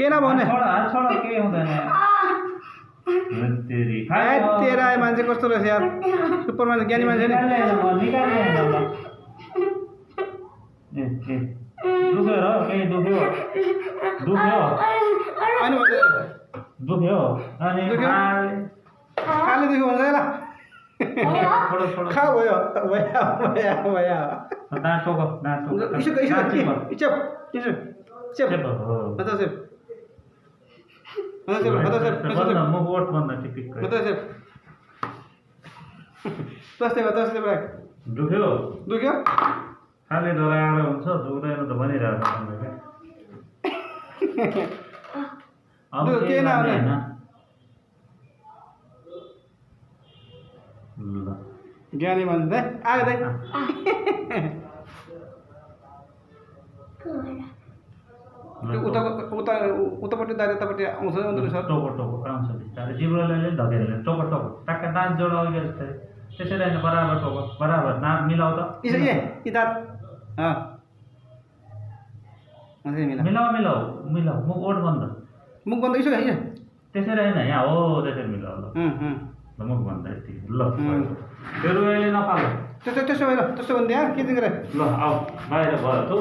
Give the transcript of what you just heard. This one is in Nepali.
के नभने हात छोड केही हुँदैन तेरी तेरा मान्छे कस्तो रहेछ यार सुपर मान्छे ज्ञानी मान्छे नि दुख्यो र केही दुख्यो अनि खाली देखि हुँदैन खा भयो दाँत टोको मुख ओठ भन्दा टिपिक दुख्यो खाली डराएर हुन्छ दुख्दैन त भनिरहेको अब के नआउने ज्ञानी मान्छे आयो दाइ उतापट्टि दाइ यतापट्टि आउँछ सर टोको आउँछ बिस्तारै जिब्रोले ढकेर टोको टाक्का दाँत जोडाउने जस्तै त्यसरी होइन बराबर टोको बराबर दाँत मिलाउ त मिलाउ मुख ओठ बन्द यसो त्यसरी होइन यहाँ हो त्यसरी मिलाउ ल मुख बन्द यति ल त्यो अहिले नपाल त्यसो भयो त्यसो भने त्यहाँ के चाहिँ गरे ल आऊ बाहिर भयो